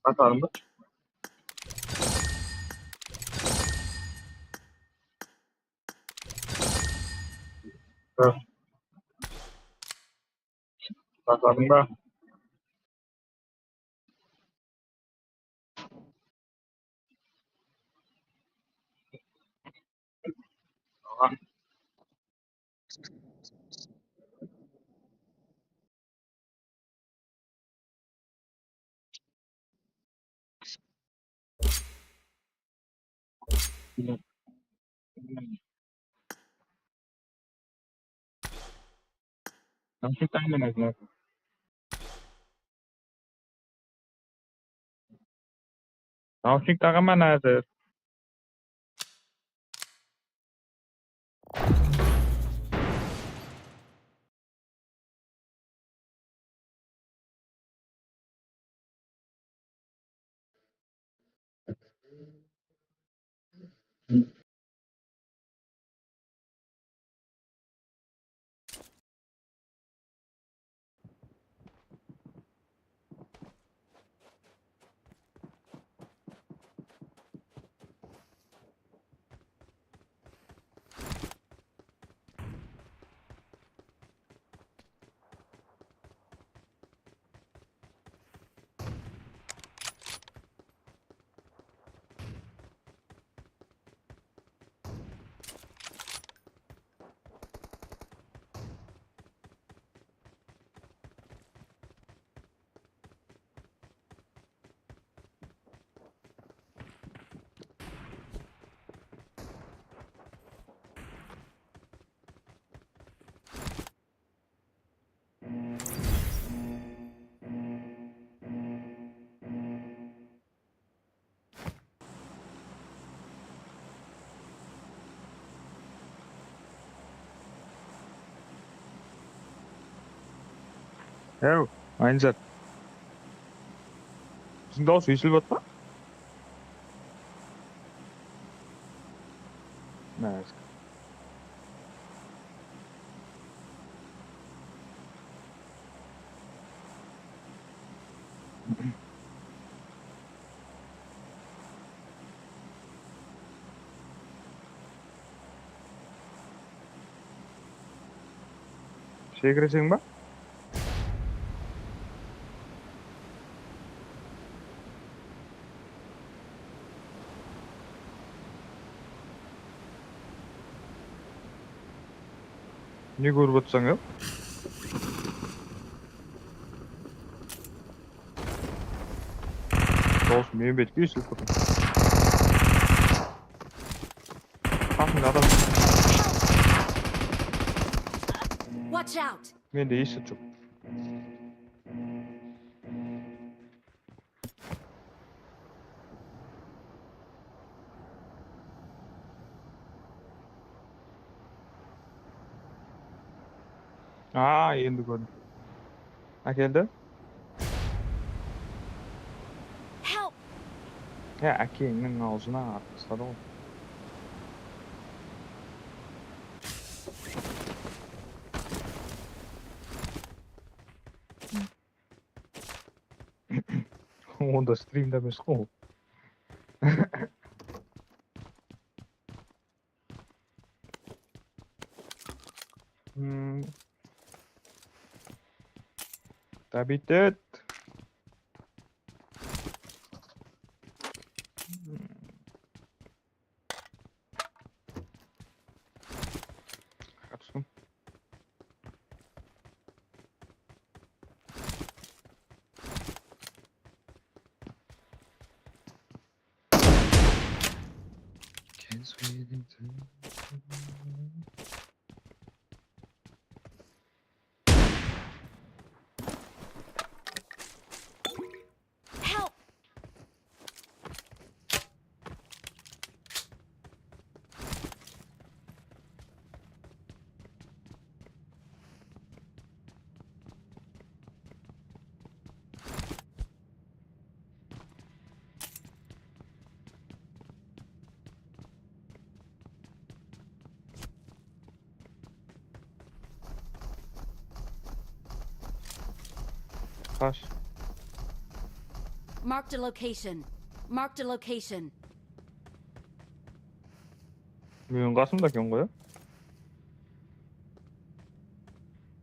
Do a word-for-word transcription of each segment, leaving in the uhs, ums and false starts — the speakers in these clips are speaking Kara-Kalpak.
Atarım da. Hı. Atarım da. Nausnik taǵıp almaydı. Nausnik taǵaman házir. Ew, Aynizar. Biziń dawıs esilip atpa? Mine. Sekireseń ba? Ne kórip atsań, ya? Dawıs men betke esilip tur. Qasımda adam. Watch out! Mende esit joq. Aa, endi kórdim. Ákeldi. Help! Ya, ákeńniń awzına atıp tasladı ǵoy. Onda strimde emes ǵoy ol. Hmm. Добить ет. Aqqa tústim. Help! Qash. Marked a location. Marked a location. Meniń qasımda eken ǵoy, ya?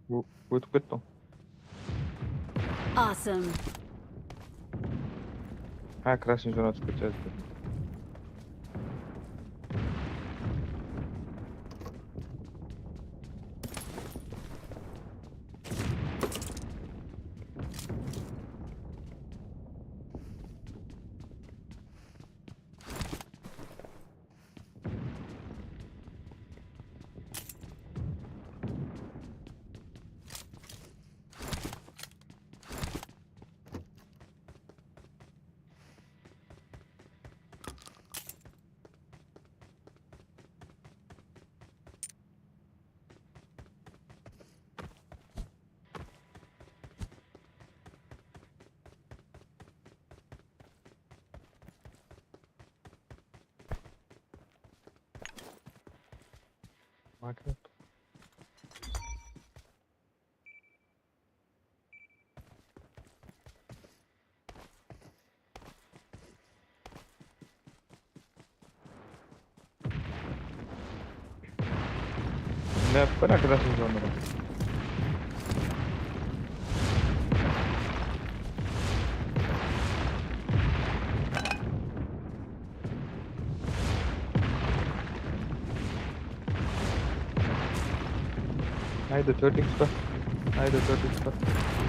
Ó-, ótip kettiń. Awesome. Ha, krasnıy zona túsip ketse. Market. Ne yapıp bar, krasnıy zonada? Hayda, tórt iks pa? Hayda, tórt iks pa?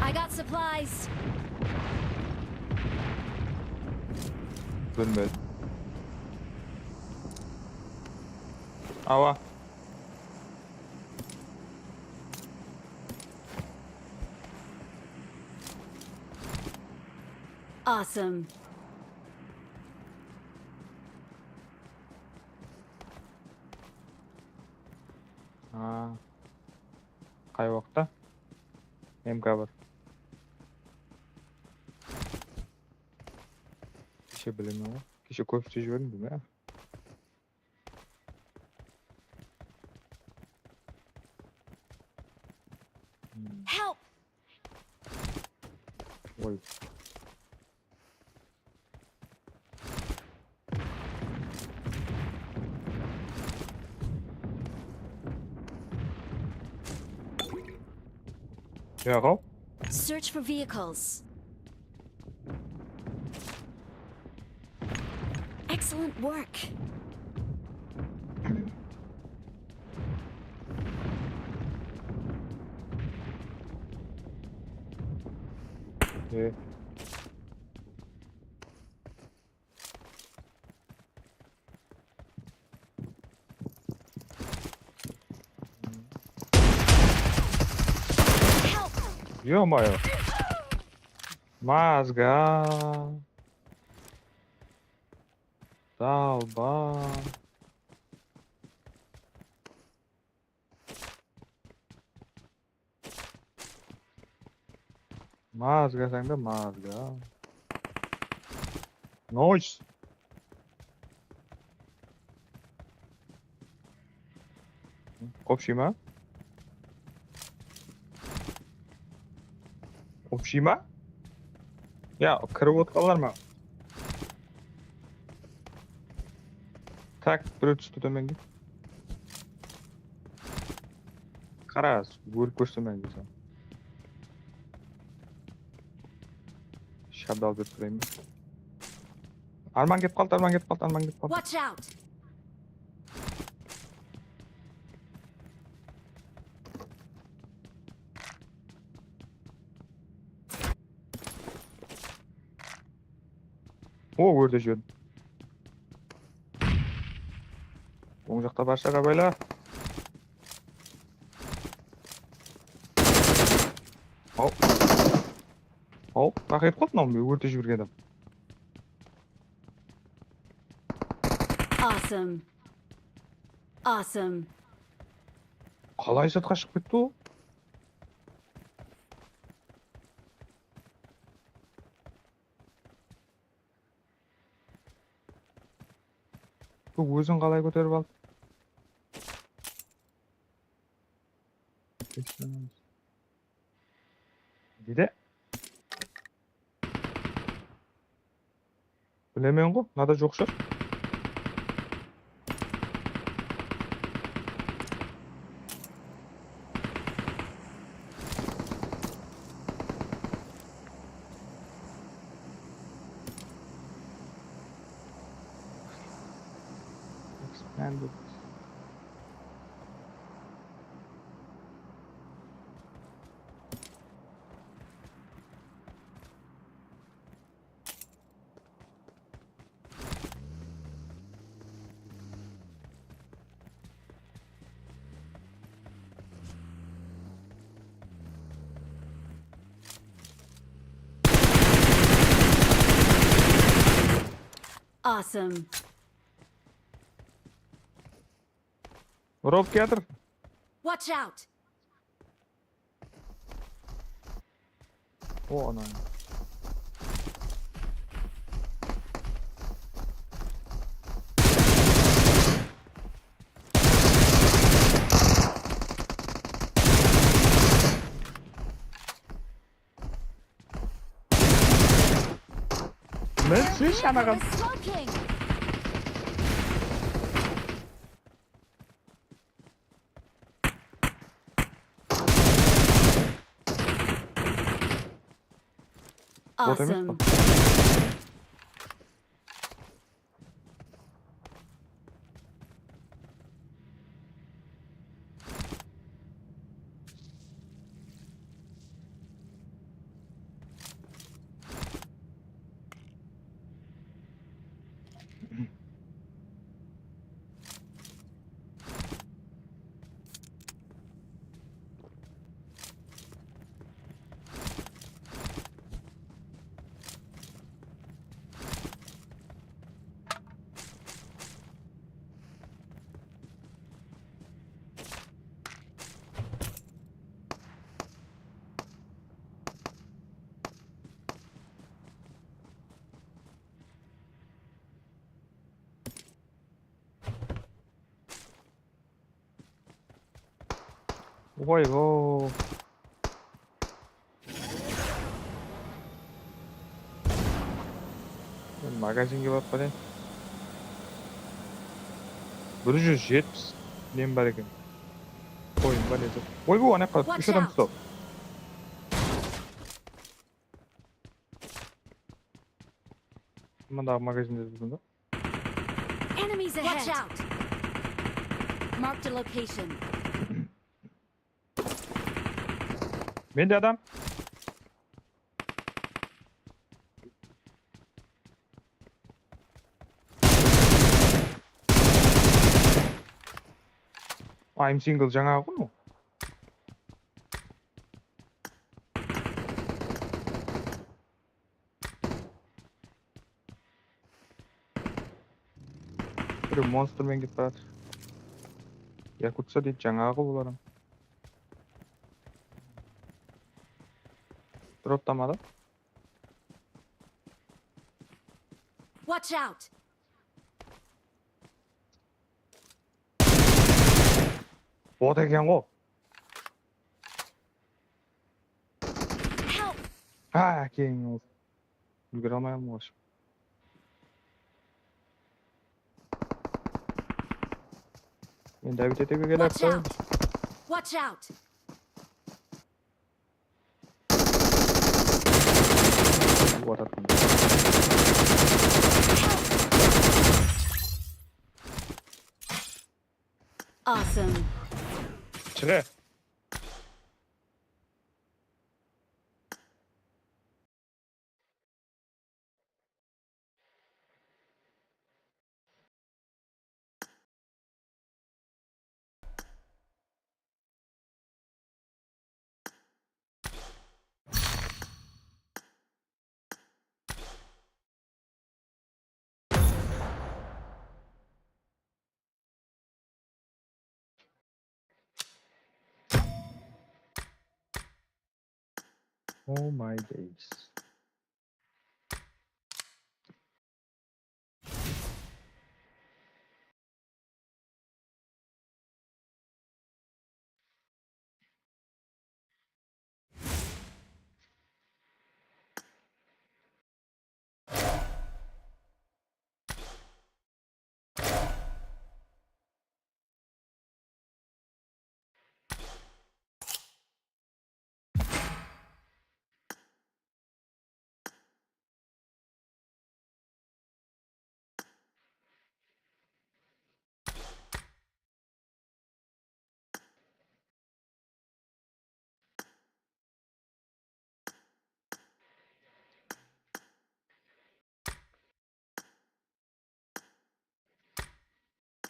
I got supplies. Bilmedim. Awa. Awesome. Ha. Qay waqıtta? M K bir. Keshe bilemen ǵoy. Keshe kóp islep jiberdim, bilmeymen. Help! Oy. Yaǵaw. Search for vehicles. Excellent work. E. Help! Ё-моё. Mazga. Dalba. Mazga sen de mazga. Noise. Общий ma? Общий ma? Ya, kirip otqanlar ma? Tak, birew tústi tómenge. Qara, ólip kórsem endi sen. Shabdal berip turayın ba? Arman ketip qaldı, Arman ketip qaldı, Arman ketip qaldı. Watch out! O, órde júredi. Oń jaqta barsha, qabayla. Haw. Haw, taqıyıp qaldı mınaw, men órte jibergen adam. Awesome. Awesome. Qalay sırtqa shıǵıp ketti ol? Bu ózin qalay kóterip aldı? Deydi. Bilmemen ǵo, mınada joq shıǵar. Expanded. Awesome. Rob kiyatır. Watch out! O, ana. Men siz shanaǵan. Smoking. Bot emes pa? Awesome. Oy, o. Men magazinge barıp barayın. Bir júz jetpis nem bar eken. Oyın ba ne zat? Oy, bu, ana qara, úsh adam usta. Mındaǵı magazinde durdım da. Enemies ahead! Watch out! Marked a location. Mende adam. I'm single jańaǵı ǵoy. Birew monstrmen ketip baratır. Yakutsa deydi jańaǵı bularım. Droptamadı. Watch out! Bot eken ǵo. Help! Ha, keyin ol. Úlgere almay aldım ǵoy. Men David etege kelyaptı. Watch out! Watch out! Urıp atattım. Awesome. Shıǵa. Oh my days.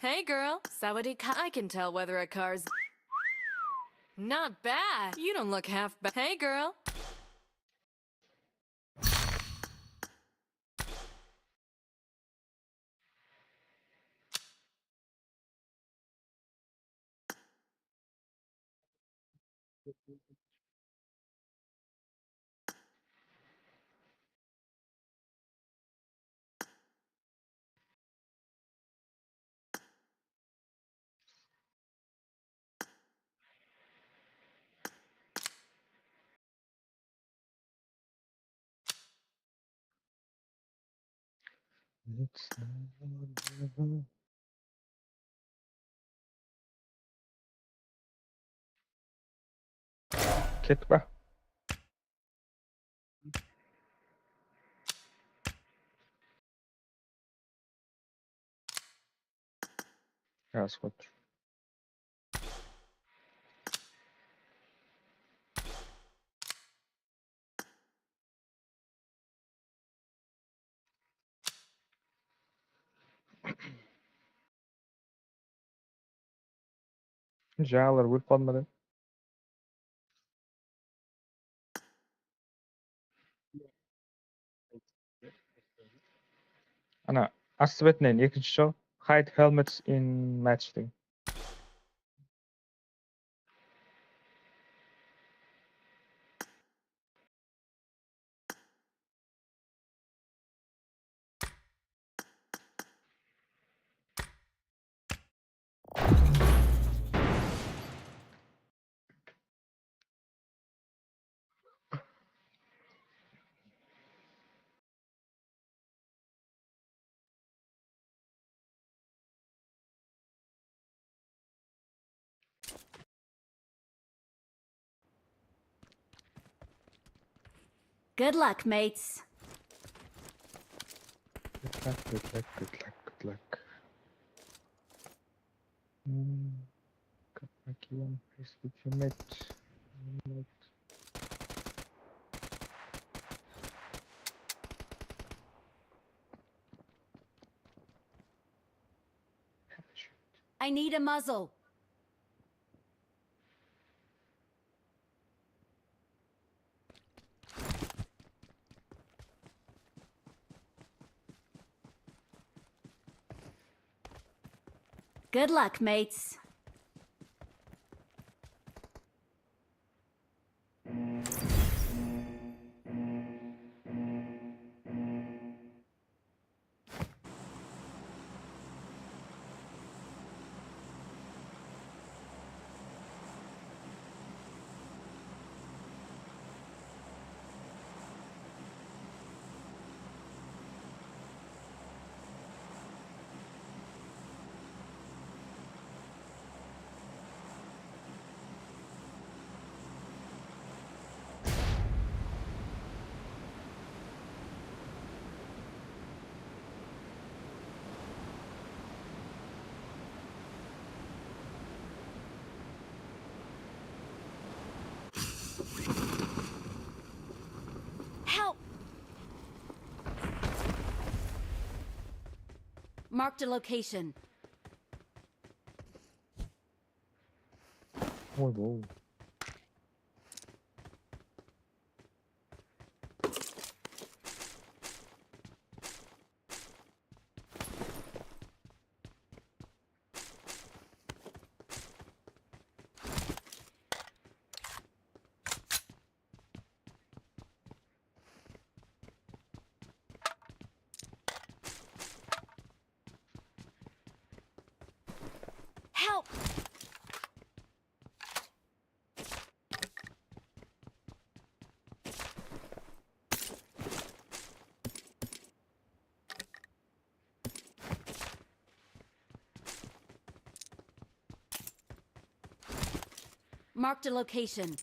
Hey girl, sawadee ka, I can tell whether a car's not bad. You don't look half bad. Hey girl. Kettik pa? Расход. Jalar ólip qaldı ma? Ana, astı betinen ekinshi shıǵıw. Hide helmets in match degen. Good luck, mates. Good luck, good luck, good luck, good luck. Hmm, как такие, если чё, мать, мать. I need a muzzle. Good luck, mates. Help! Marked a location. Oy, oy. Help! Marked a location.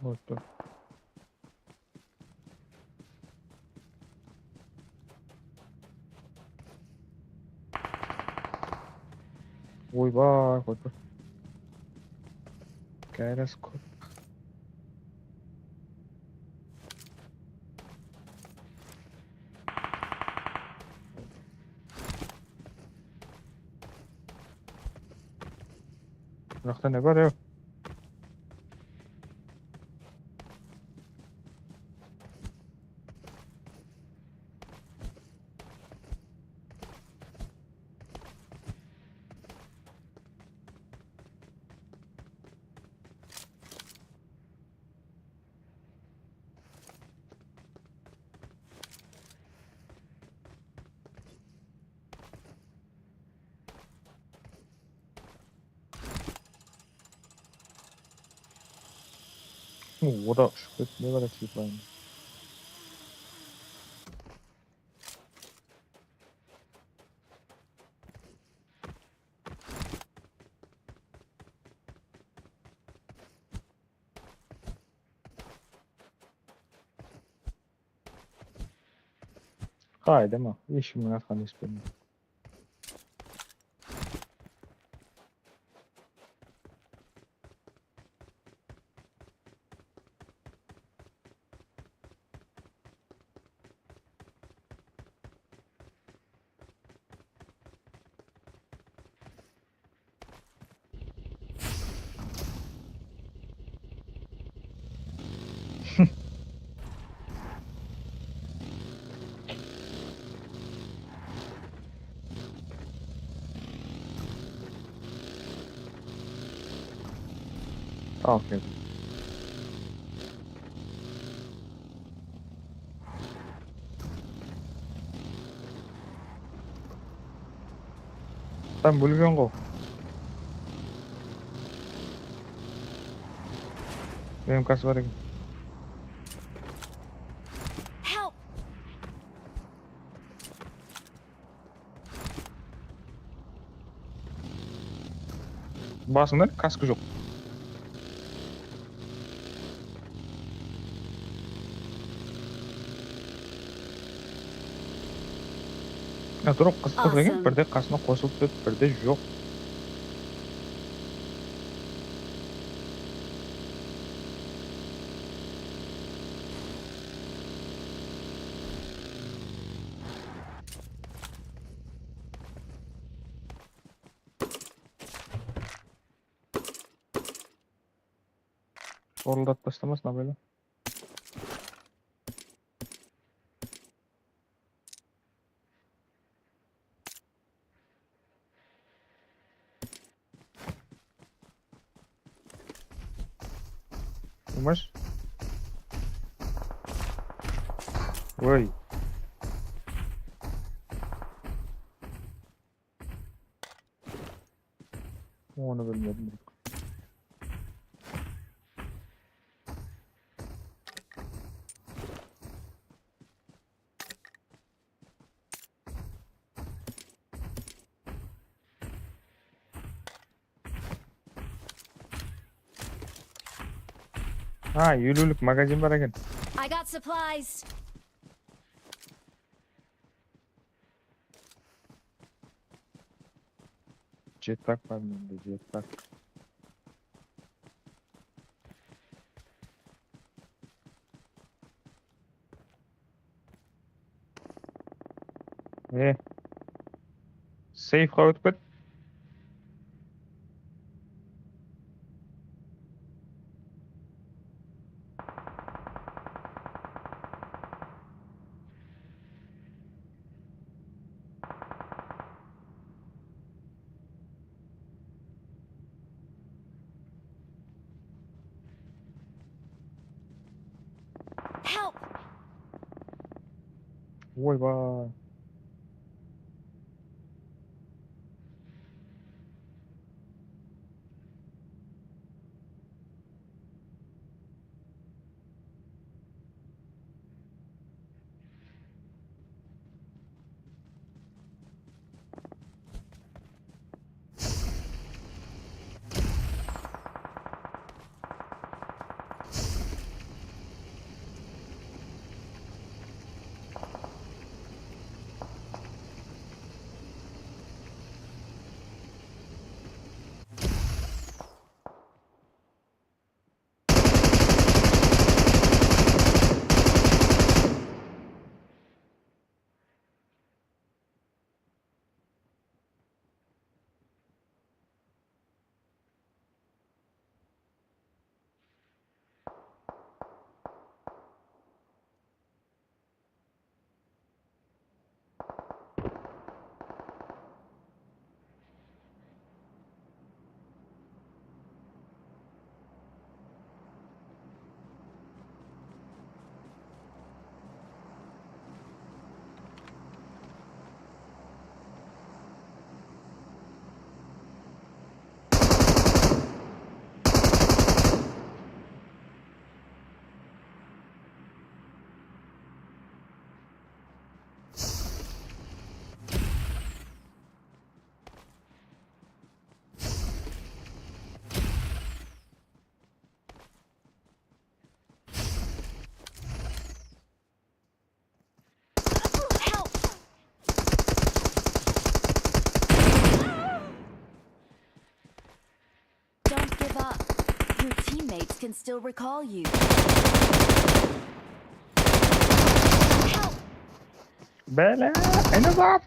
Otır. Oybay, qoydı. Kárez kóp. Mınaqta ne bar, ew? O da ushıp ketip, ne bar edi, Qaydama, hesh kimniń atqanın esitpedim. Al, keldim. Sen bólgen ǵo. Benim kası bar eken. Help! Basıńda kaska joq. Ya, durıp qısıp eken, awesome, birde qasına qosılıp turıp, birde joq. Orıldatıp taslamasın abayla. Umash. Oy. Onı bilmedim. Ha, eliwlik magazin bar eken. I got supplies. Jetpack bar mende, jetpack. E. Seyfqa ótip ket. Help! Oybay. Teammates can still recall you. Bele, ene zat.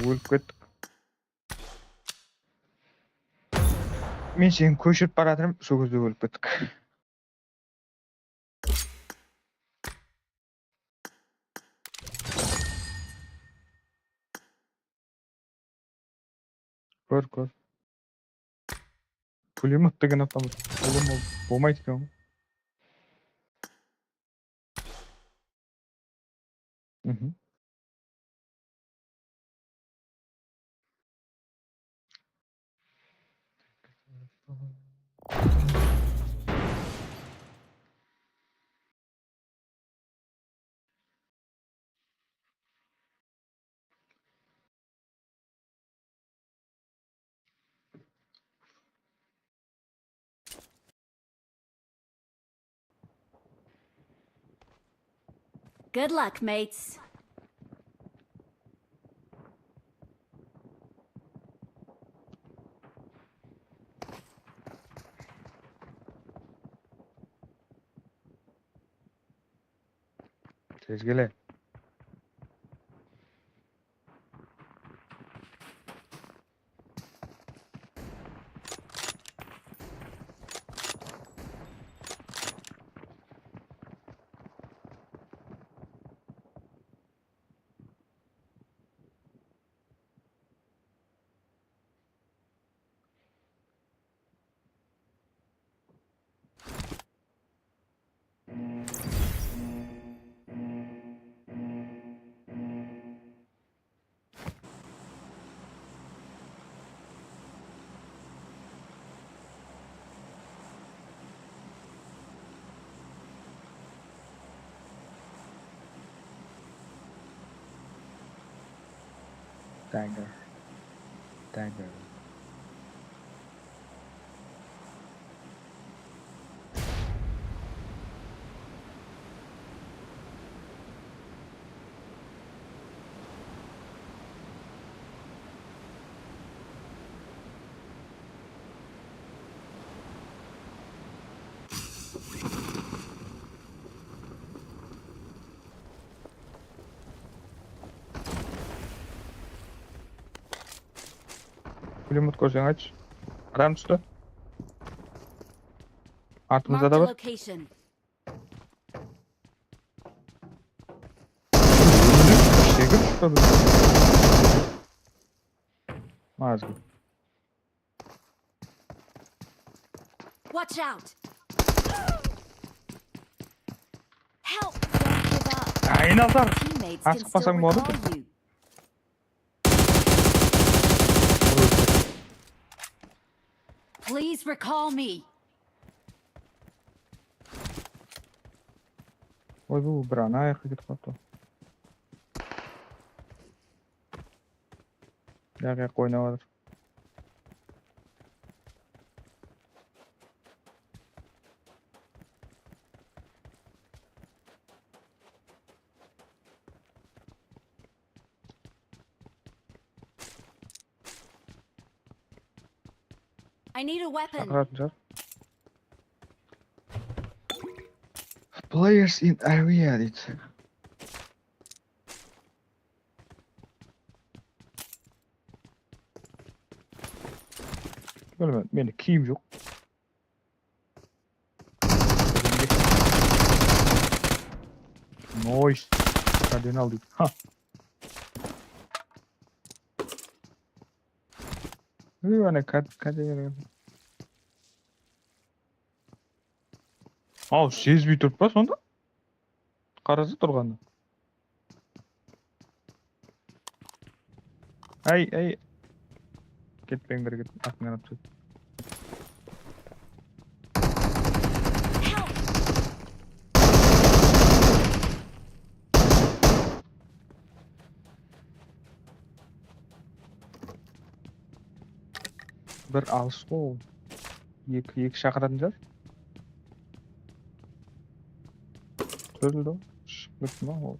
Ólip kettik. Men seni kóshirip baratırım, sol gezde ólip kettik. Kór, kór. Pulemot degen avtomat pulemot bolmaydı eken ǵoy. Mhm. Good luck, mates. Tez kele. Dagger. Dagger. Pulemyot kórseń aytshı. Adam tústi. Artımızda da bar. Marked a location. Segip shıqtı. Mazgı. Watch out! Help! Don't give up. Ayın alsam. Teammates can still recall you. Please recall me. Oy, bu bir ana ayaqqa ketip qaptı. Yaq, yaq, oynap atır. I need a weapon. Shaqıratın shaq. Players in area deydi. Bilmem, mende kiyim joq. Noyis. Kardinal deydi. Ha. Ey, ana kad-, kardinal. Aw, sezbey turıp pa sonda? Qarasa turǵanı. Ay, ay. Ketpeń, beri ket. Aqıńa alıp tashla. Bir alıs ǵo ol. Eki, eki shaqıratın shıǵar. Kórildi ǵo. Shıǵıp ketti ma ol?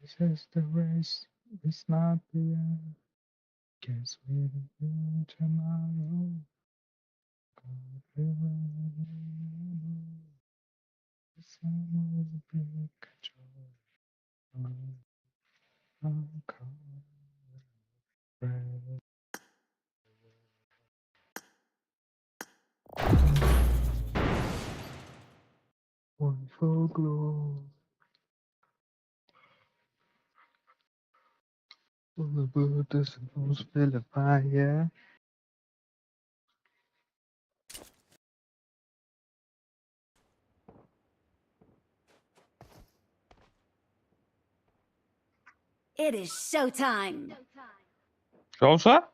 This is the race, it's not the end. Guess we'll do tomorrow. One for glory. All the brothers and all the fire. It is showtime. Jawsa?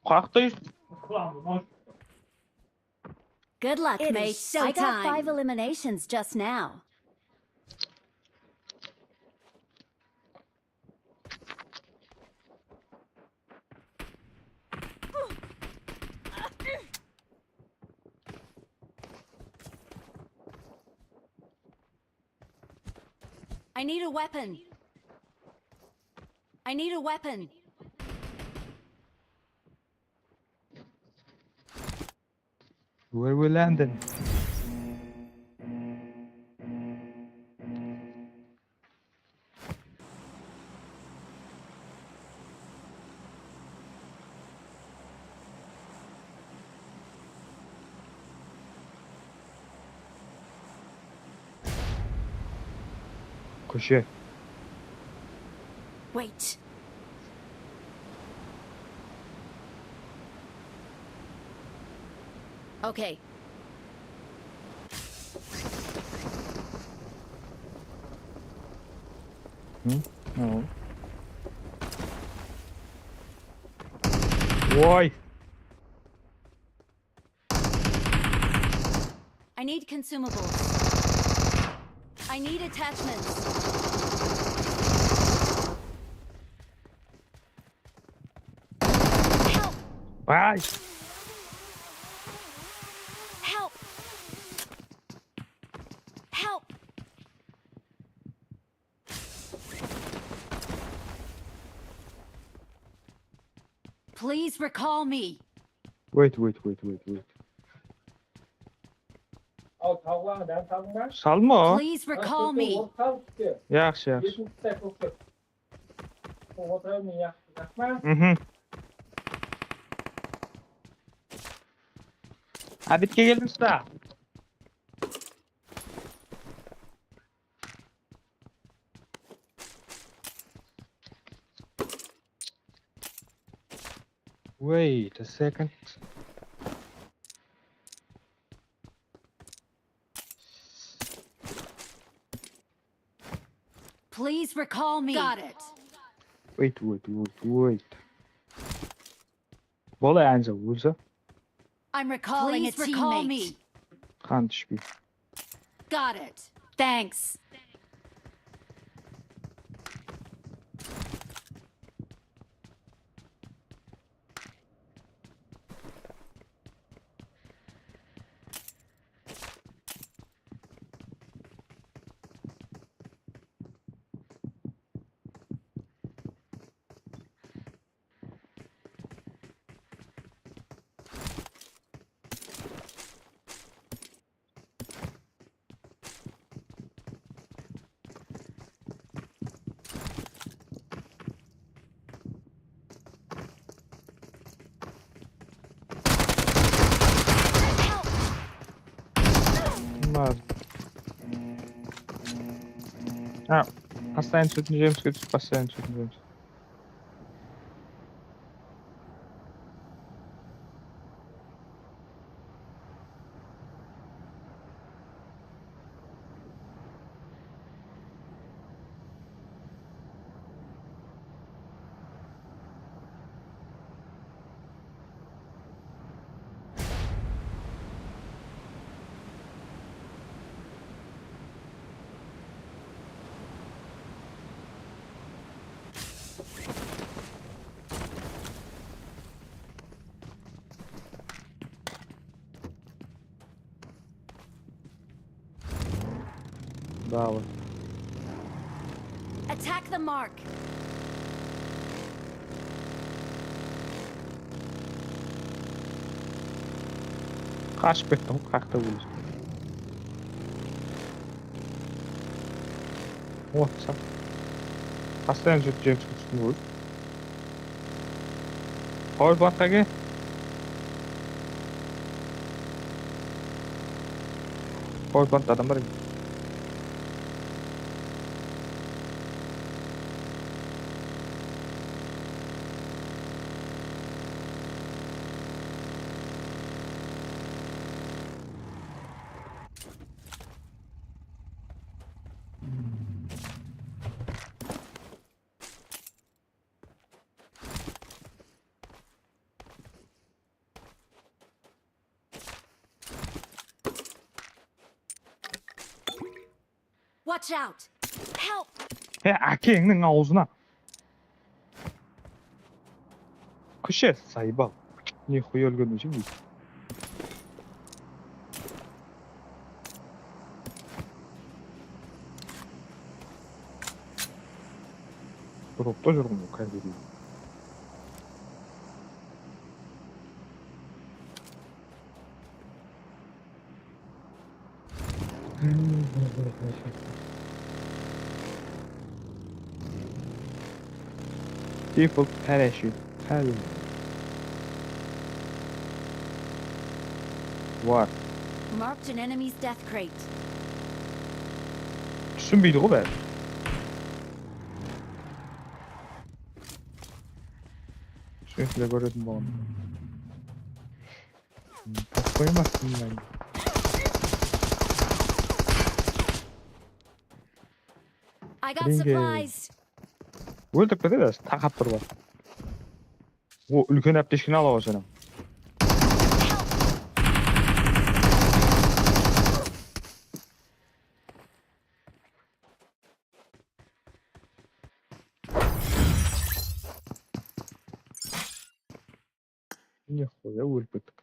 Qaqtay. Good luck, mate. I got five eliminations just now. I need a weapon. I need a weapon. Where we landing? Kóshe. Wait. Okay. Hı? Ne oldu? Oy! I need consumables. I need attachments. Help! Ay! Help! Help! Please recall me. Wait, wait, wait, wait, wait. Al, tawıqlarını bárin saldıń ba? Salma. Please recall me. Orıp qalıp kete. Yaqshı, yaqshı. Ekinshi stay toqtap. Otıra bermey, yaqshı, yaqshı ma? Mhm. Abitke keldim usta. Wait a second. Please recall me. Got it. Wait, wait, wait, wait. Bola, Anjel, ózi. I'm recalling a teammate. Please recall me. Qan túshpey. Got it. Thanks. Bunlar. Ha, постоянно túsetin jemiske túsip, постоянно túsetin jemiske. Bravo. Attack the mark. Qashıp kettim, qaqta óldi. O, sap. Постоянно júrip jemishke tústim ǵoy. Power plantqa kel. Power plantta adam bar eken. Watch out! Help! He, ákeńniń awzına. Kúshe, zaebal. Nihuya úlgermeysen deydi. Dropta júrgen ǵoy, kórdey. Default parachute. Parachute. What? Marked an enemy's death crate. Túsinbeydi ǵoy bári. Kópshilik kóretin bolǵan. Tapıp qoyamaz kimdi. I got Birinci. Supplies. Óltirip ketedi, taqap turıp. O, úlken ápteshkini ala qoy seni. Nexuya ólip kettik.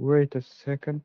Wait a second.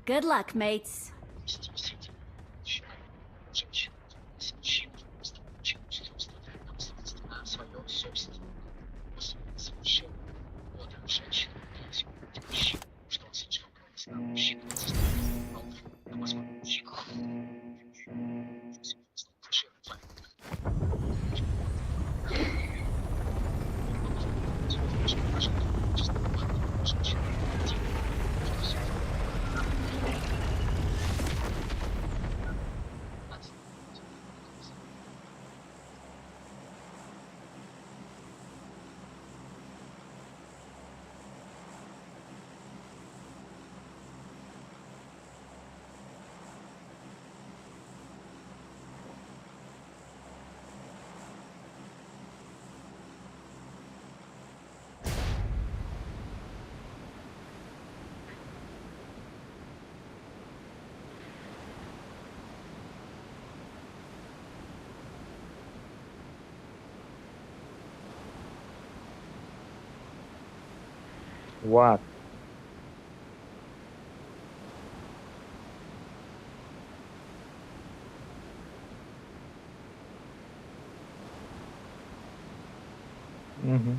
Good luck, mates. What? Mhm.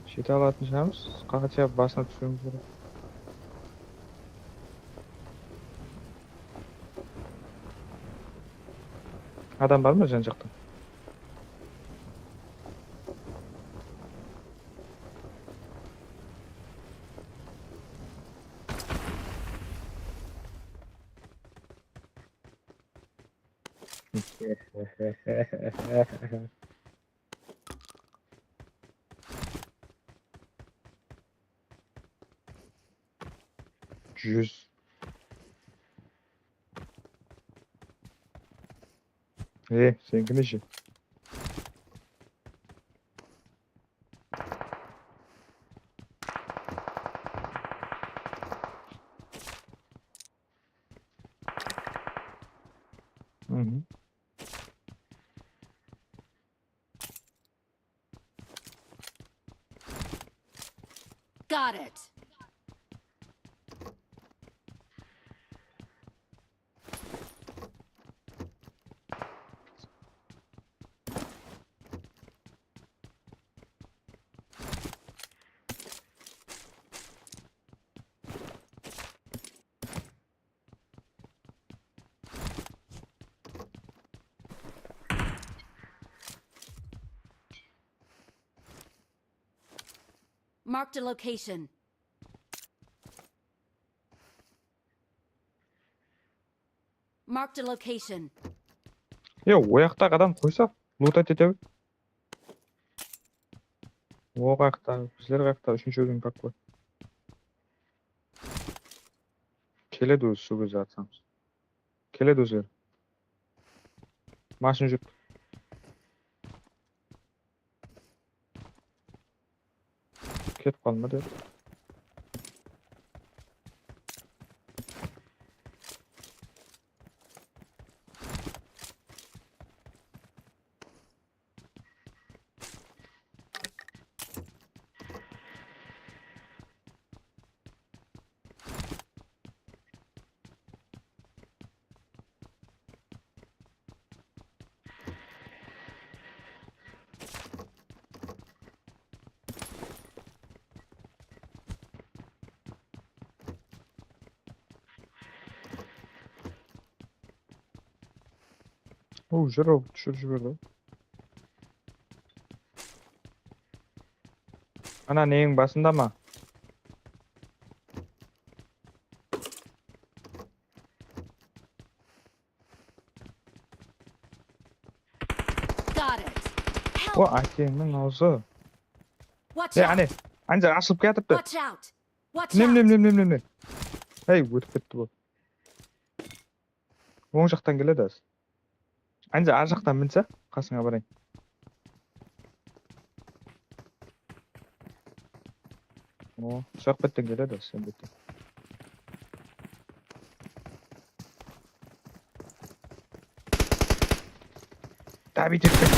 Jete alatın shıǵarmız. Хотя бы basına túsiwimiz kerek. Adam bar ma jan jaqta? Júz. E, seniki neshe? Mhm. Got it. Marked a location. Marked a location. Ya, o jaqtaǵı adam qoysa, lutat ete ber. O qayaqta, bizler qayaqta, úshinshi bólgin, как бы. Keledi ózi, sol gezde atsamız. Keledi ózleri. Mashina júrip. Ketip qalma dep. Ol júr, ol túsirip jiberdi. Ana, neniń basında ma? Got it. Help! O, ákeniń awzı. Watch out! E, áne, áne ashılıp kiyatırıptı. Watch out! Watch out! Nem, nem, nem, nem, nem, nem. Hey, ótip ketti bul. Oń jaqtan keledi házir. Anja, ar jaqtan minse, qasıńa barayın. O, jaq betten keledi, sen betten. Tabi, tek, tek.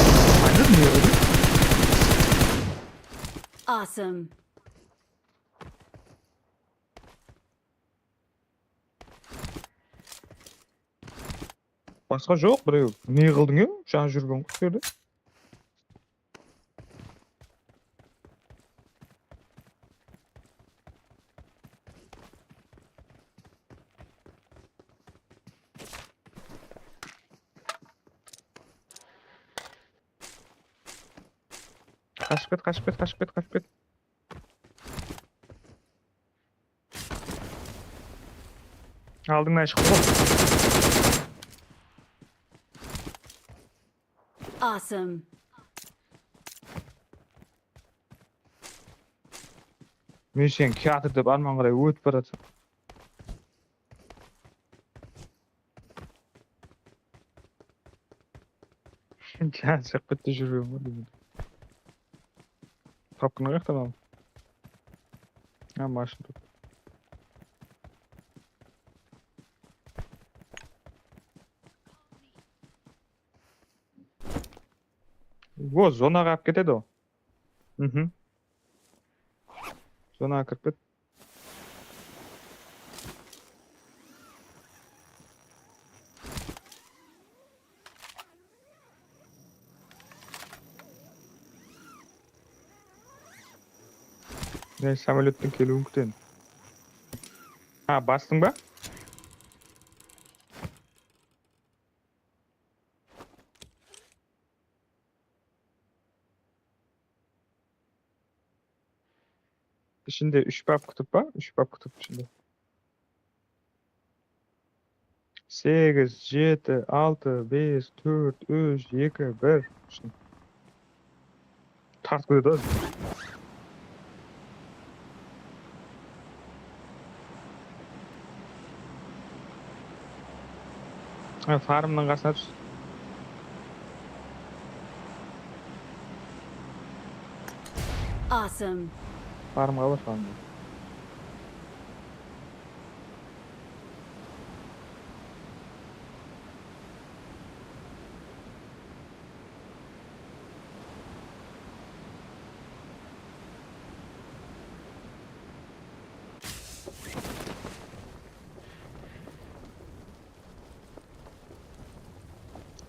Aynan ne oldı? Awesome. Basqa joq birew. Ne qıldıń, e? Jańa júrgen qus jerde. Qashıp ket, qashıp ket, qashıp ket, qashıp ket. Aldıńnan shıqtı ǵoy. Awesome. Men sen kiyatır dep arman qaray ótip baratırman. Jan shıǵıp ketti, júrgen ǵoy deydi. Tapqını qayaqtan aldım? Ha, mashın tur. O, zonaǵa alıp ketedi o. Mhm. Zonaǵa kirip ket. Men samolyottın keliwin kúteyin. Ha, bastıń ba? Ishinde úsh bap kútip pa? Úsh bap kútip ishinde. Segiz, jeti, altı, bes, tórt, úsh, eki, bir. Tartıp ketedi. Ha, farmnan qasına tús. Awesome. Farmǵa bar farmǵa.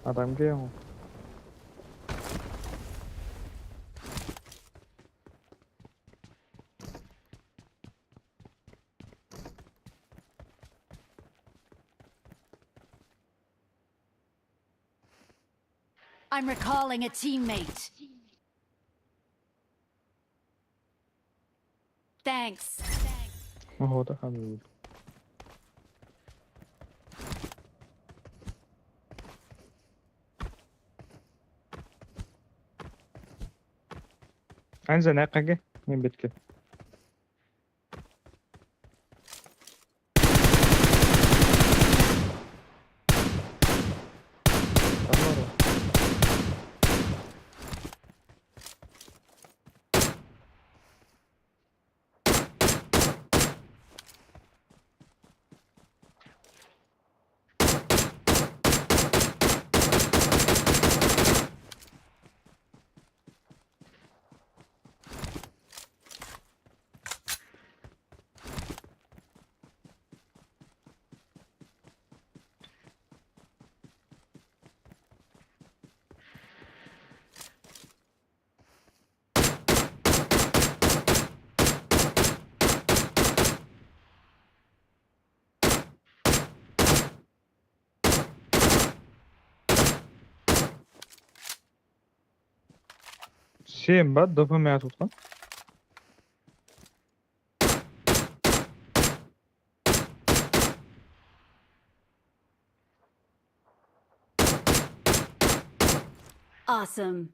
Adam kelgen ǵoy. I'm recalling a teammate. Thanks. Oho, da hám óldi. Anza, naqqa ke? Men betke. Sen ba, D P M atıp otqan? Awesome.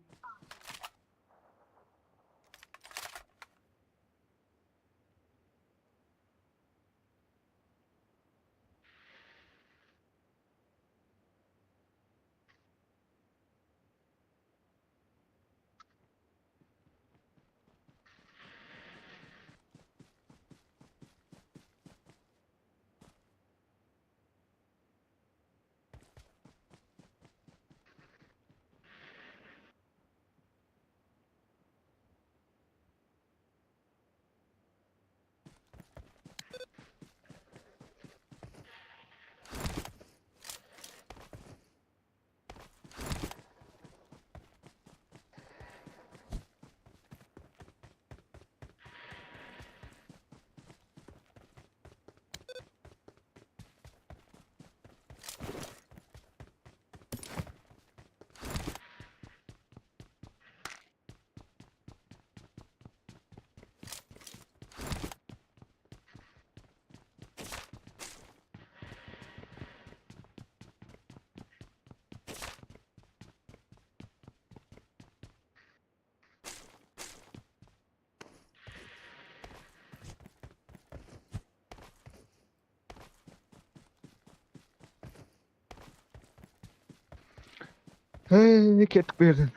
Hey, kettik bu jerden.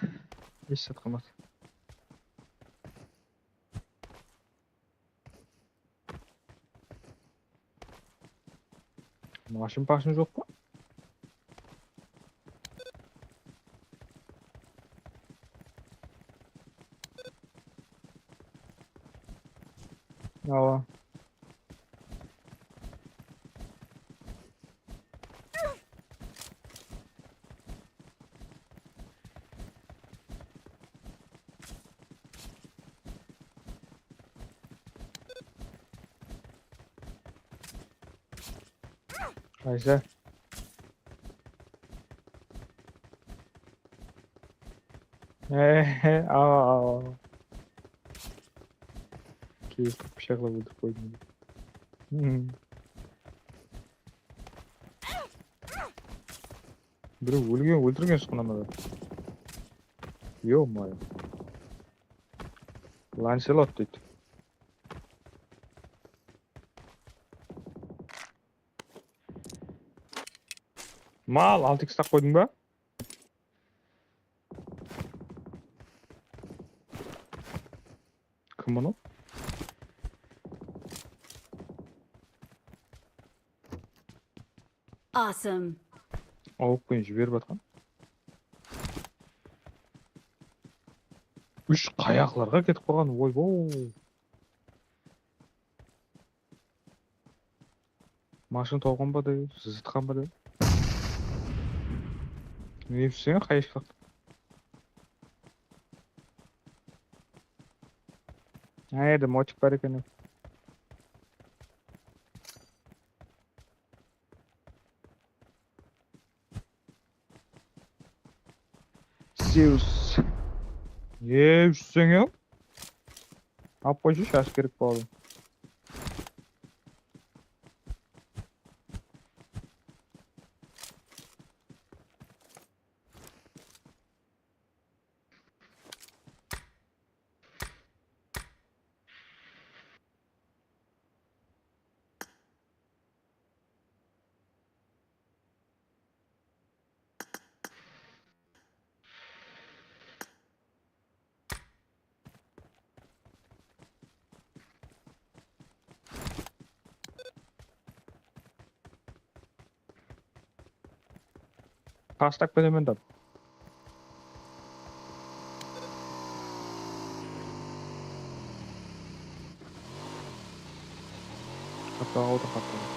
Hesh zat qılmadı. Mashın-pashın joq pa? Awa. Qaysı? Ehe, awa, awa. Keyingi pıshaqlap óltirip qoydım. Hmm. Birew ólgen, óltirgen usqınamada. Ё-моё. Lancelot deydi. Mal, altı iks taq qoydıń ba? Kim bunı? Awesome. Awıp penen jiberip atqan. Úsh qayaqlarǵa ketip qalǵan, oybow. Mashın tawǵan ba dep, zıtqan ba dep. Ne tússeń, qayıshqaq. Qayerde motik bar eken. Zeus. Ne tússeń, ya? Alıp qoyshı, shashı kerek boldı. Taslap ketemen dep. Qaptaǵa otır, qaptaǵa.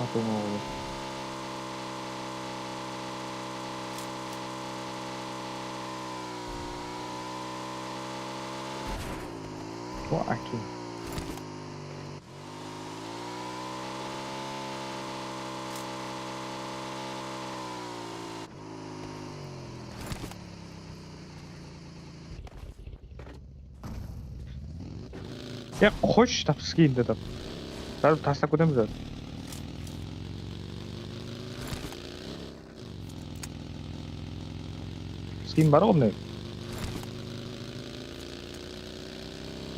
Atıwıńa qoyayın. O, áke. Ya, qoyshı, tap, skindi, tap. Báribir taslap ketemiz házir. Skin bar ǵo mine.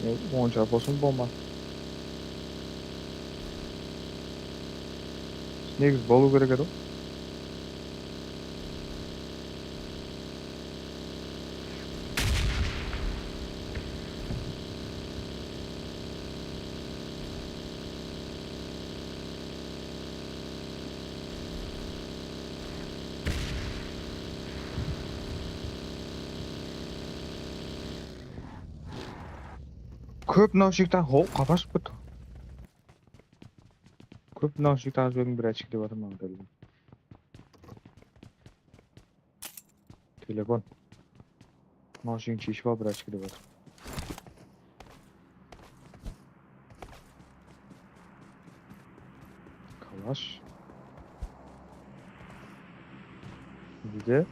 E, onsha bolsın bolma. Negizi bolıw kerek edi ǵo. Kóp naushnikten, ho, qapa ashıp ketti. Kóp naushnikten azbergen bir ochki dep atırman, kórdim. Telefon. Naushnik sheship al, bir ochki dep atır. Kalash. Bir de.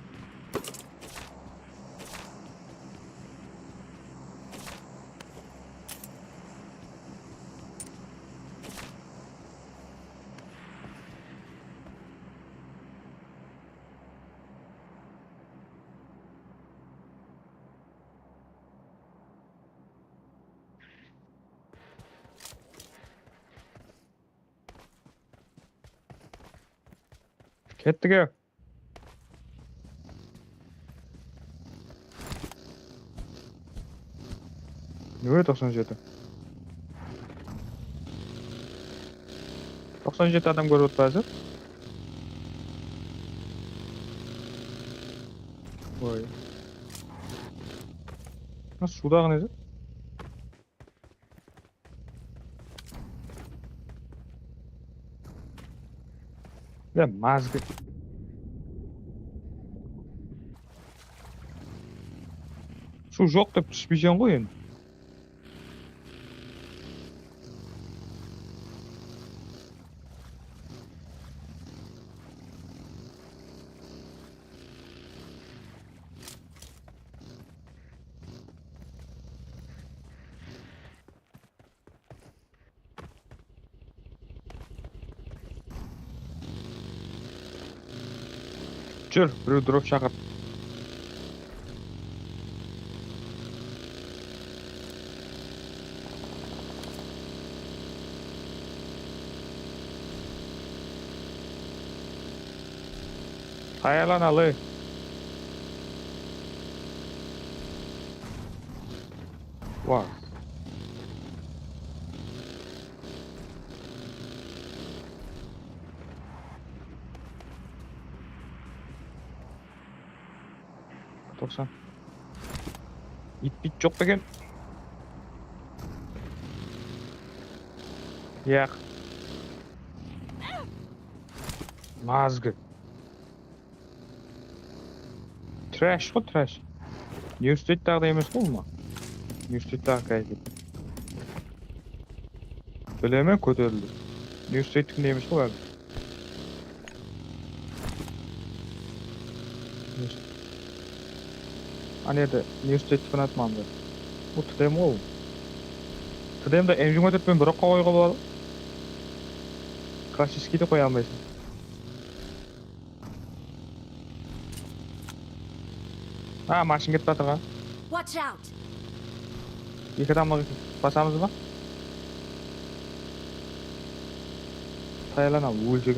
Kettik, e. Nege toqsan jeti? Toqsan jeti adam kórip otır házir. Oy. Mına suwdaǵı ne zat? Ya, mazgi. Suw joq dep túspeyseń ǵoy endi. Júr, birew drop shaqır. Tayarlan, Alı. Var. Toqsan. Iyt-biyt joq pa eken? Yaq. Mazgı. Trash ǵo, trash. New State taǵı da emes ǵo bul ma? New State taǵı kayfet. Bilemen, kóterildi. New State tikinde emes ǵo bári. Ana edi, New State tikinde atmamdı. Bul T D M ǵo. T D M de M jigirma tórt penen bir oqqa qoyıwǵa boladı. Klassicheskiydi qoya almaysań. A, mashın ketip atırǵan. Watch out! Eki adamlıq basamız ba? Tayarlan al, óljek.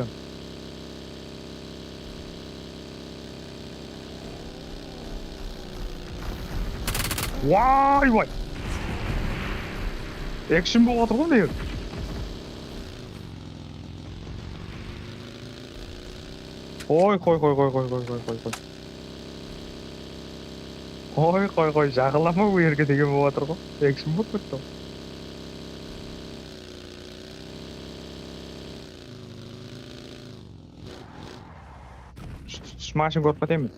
Way, way! Action bolıp atır ǵoy, ne? Qoy, qoy, qoy. Qoy, qoy, qoy, jaqınlama bul jerge degen bolıp atır ǵoy. Action bolıp ketti ǵoy. Mashın kórip ketemiz.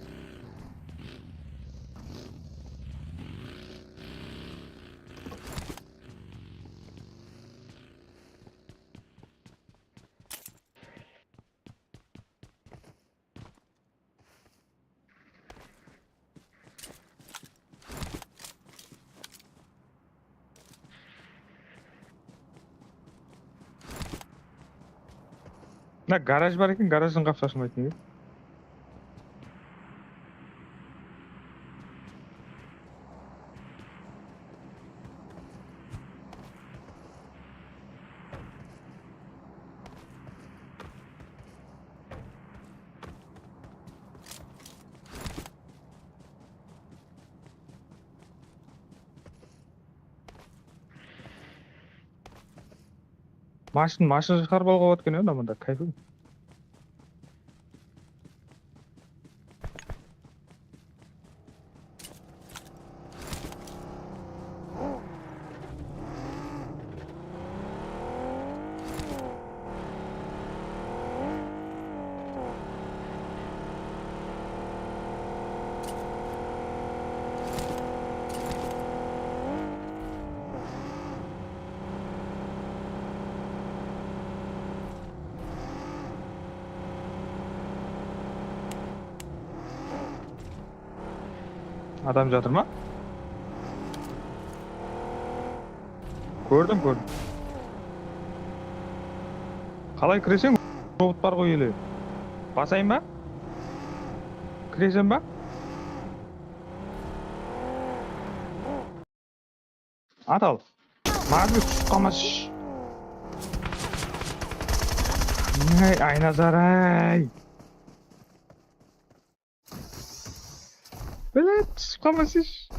Mına garaj bar eken, garajdıń qapısı ashılmaydı nege? Mashın, mashın shıǵarıp alıwǵa boladı eken, ya, mında, kayfı. Adam jatır ma? Kórdim, kórdim. Qalay kireseń? Robot bar ǵoy ele. Basayın ba? Kireseń ba? At al. Mazgı túsip qalmasınshı. Ey, Aynazar-ay. Блядь, túsip qalmasınshı.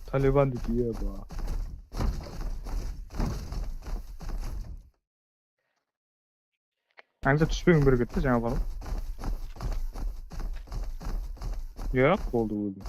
Taliban deydi, eba. Anca túspegim kerek edi, jańa bala. Yaq, boldı, óldi.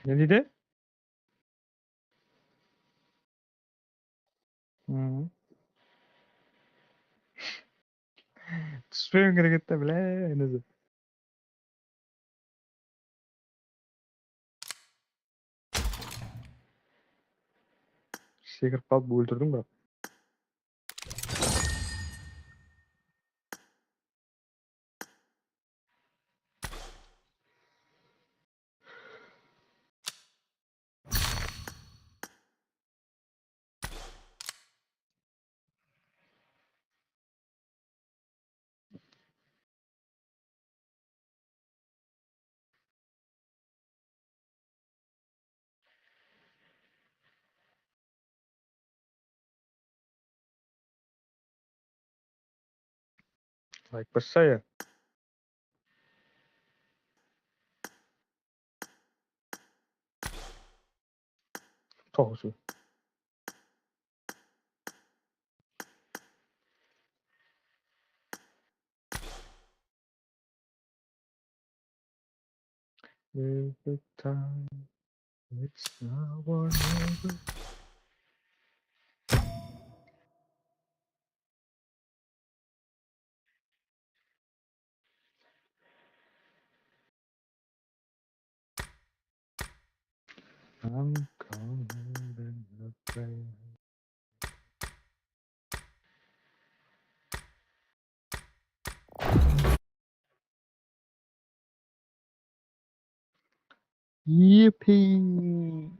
Ne deydi? Hı. Túspewim kerek edi de, bile, endi. Sekirip qalıp óltirdiń, biraq. Layk bassa ya. Toǵızı. Every time it's now or never. I'm cold and afraid. Yippee!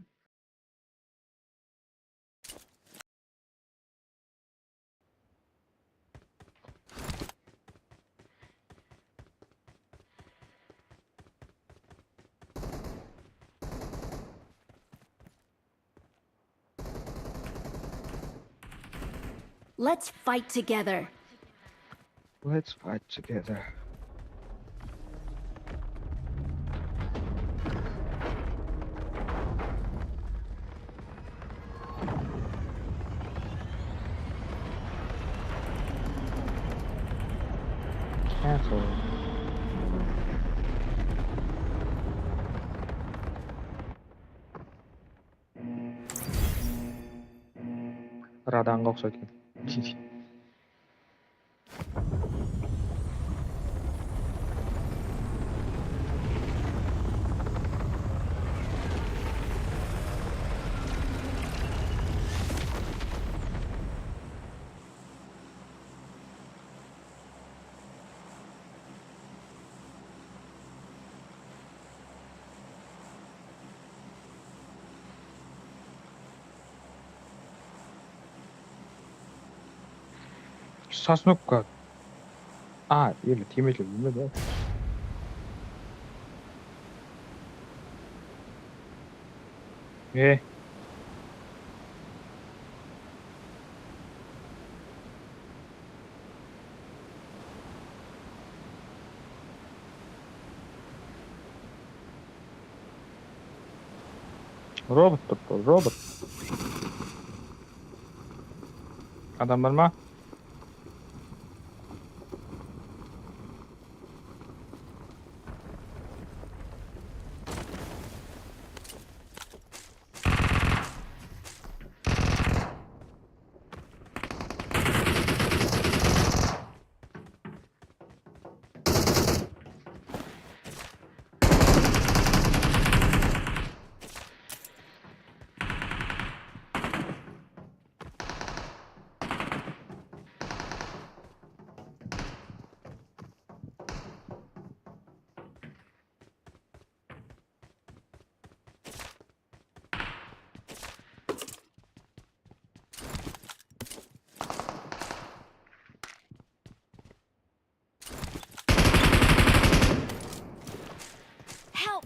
Let's fight together. Let's fight together. Cancel. Radanǵa uqsaydı eken. Sosnovka. A, ele tiymeydi, bilmedi. E. Robot turıptı, robot. Adam bar ma? Help!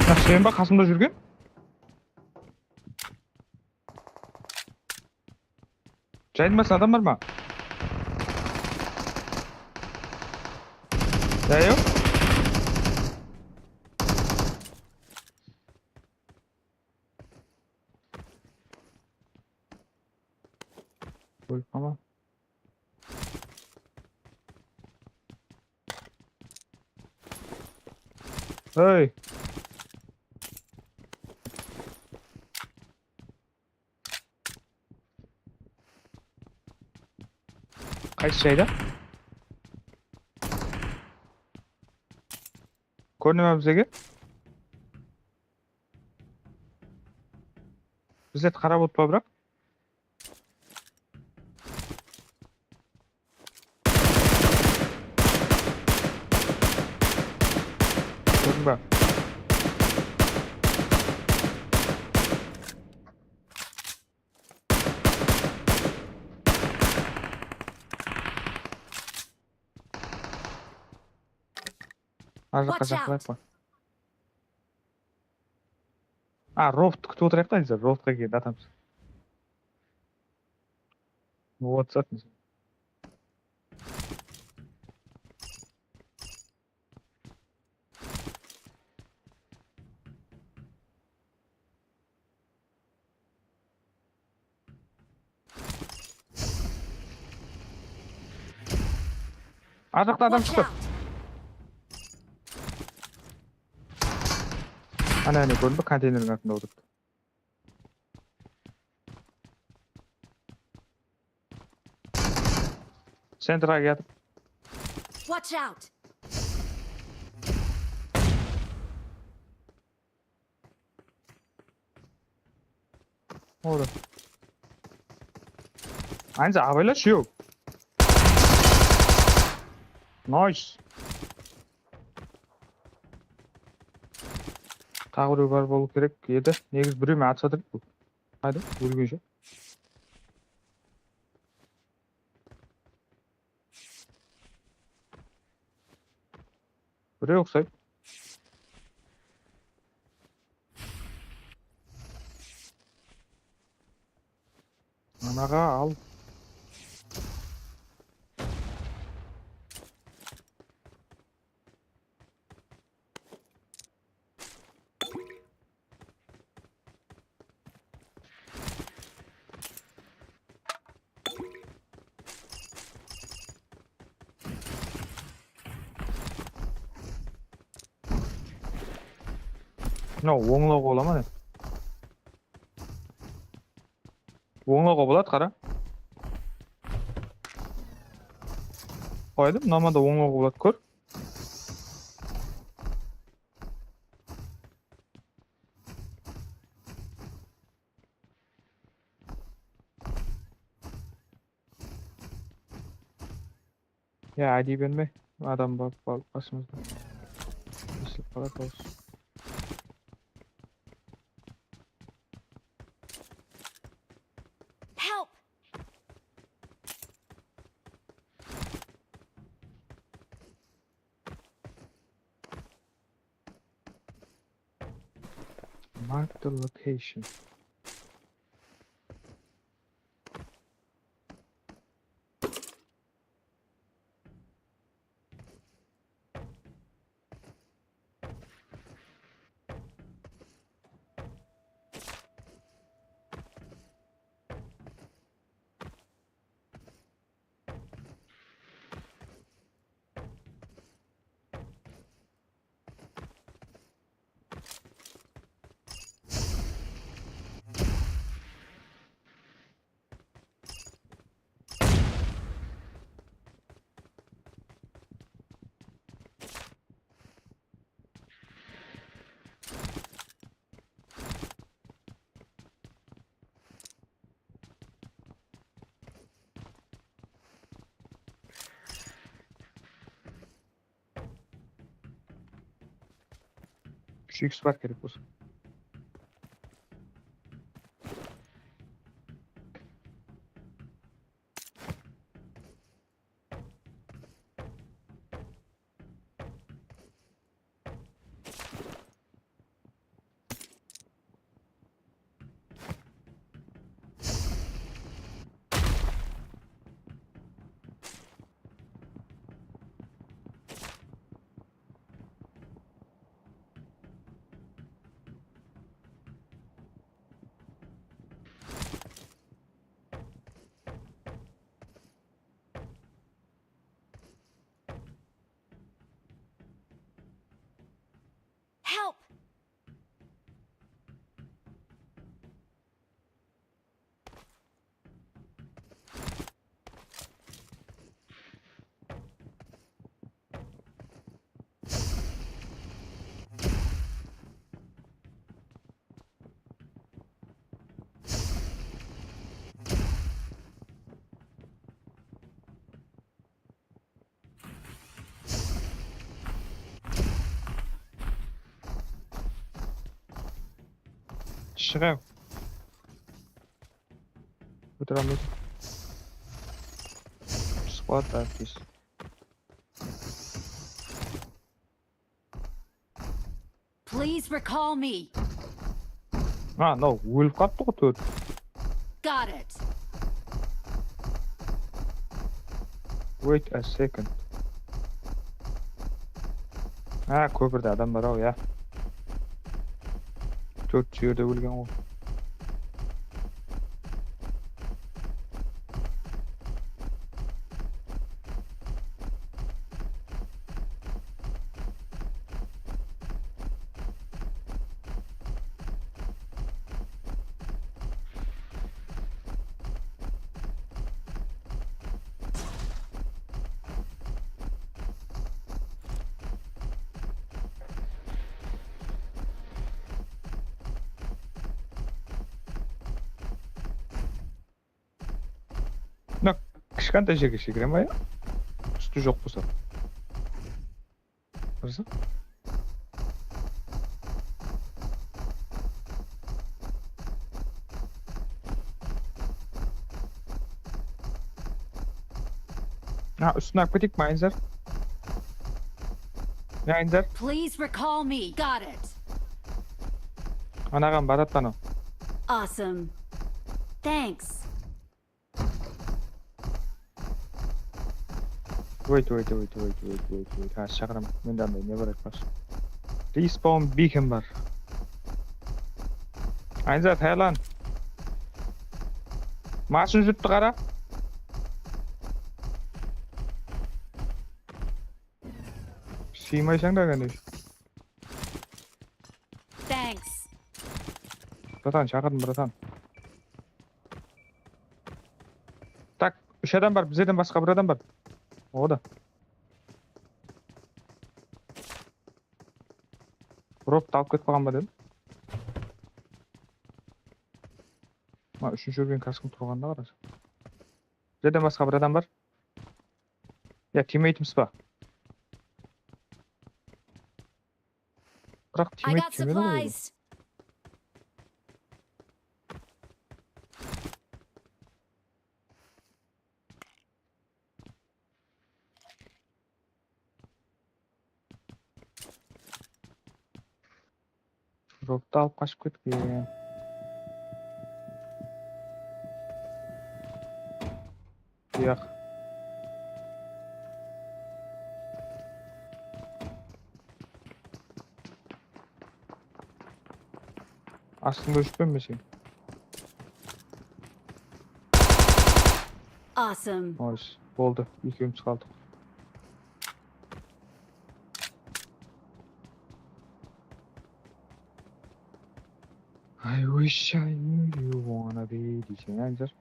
Mına sen ba qasımda júrgen? Jaydın basında adam bar ma? Jayıw. Ólip qalma. Hey. Qaysı jayda? Kórine me bizlerge? Bizlerdi qarap otır ma, biraq? Kórdiń ba? Ar jaqqa jaqlayıq pa? A, robotı kútip otırayıq ta, bizler robotqa kelgende atamız. Robot zat. Ar jaqta adam shıqtı. Ana, ana, kórdiń be, konteynerdiń artında otırıptı. Centrǵa kiyatır. Watch out! Ora. Aynısı abayla shıyo. Nice. Taǵı birew bar bolıw kerek edi. Negizi birew men atsa edi. Haydi, ólgenshe. Birew uqsaydı. Anaǵa al. Mına ońlawǵa bola ma ne? Ońlawǵa boladı, qara. Qoydı, mına mında ońlawǵa boladı, kór. Ya, ádiy berme. Adam ba-, ba-, basımızda. Eslep qalar, bos. Help! Mark the location. Úsh iks bar kerek bolsa. Shıǵayıq. Kótere almaydı. Squad artist. Please recall me. Ha, no, ólip qalıptı ǵoy tórt. Got it. Wait a second. Ha, kópirde adam bar-aw, ya. Tórt jerde ólgen ǵoy. Mına kishkentay jerge sekire ma ya? Ústi joq bolsa. Durıs. Ha, ústin alıp keteyik pa, Aynzar? Ne, Aynzar? Please recall me. Got it. Anaǵan baratpan o. Awesome. Thanks. Wait, wait, wait. Ha, shaqıram. Mende anday ne bar aytpaqshı. Respawn beacon bar. Aynzar, tayarlan. Mashın júripti qara. Sıymaysań da, káne. Thanks. Bratan, shaqırdım, bratan. Tak, úsh adam bar, bizlerden basqa bir adam bar. O da. Roptı alıp ketip qalǵan ba dedim. Ma, úshinshi úrgen kaskim turǵanına qarash. Bizlerden basqa bir adam bar. Ya, teammate'imiz ba? Biraq I teammate got jemedi ǵoy. Supplies. Droptı alıp qashıp ketken. Yaq. Astında júrip pe sen? Awesome. Nice. Boldı. Ekewimiz qaldıq. I wish I knew you wanna be deyseń, Aynzar.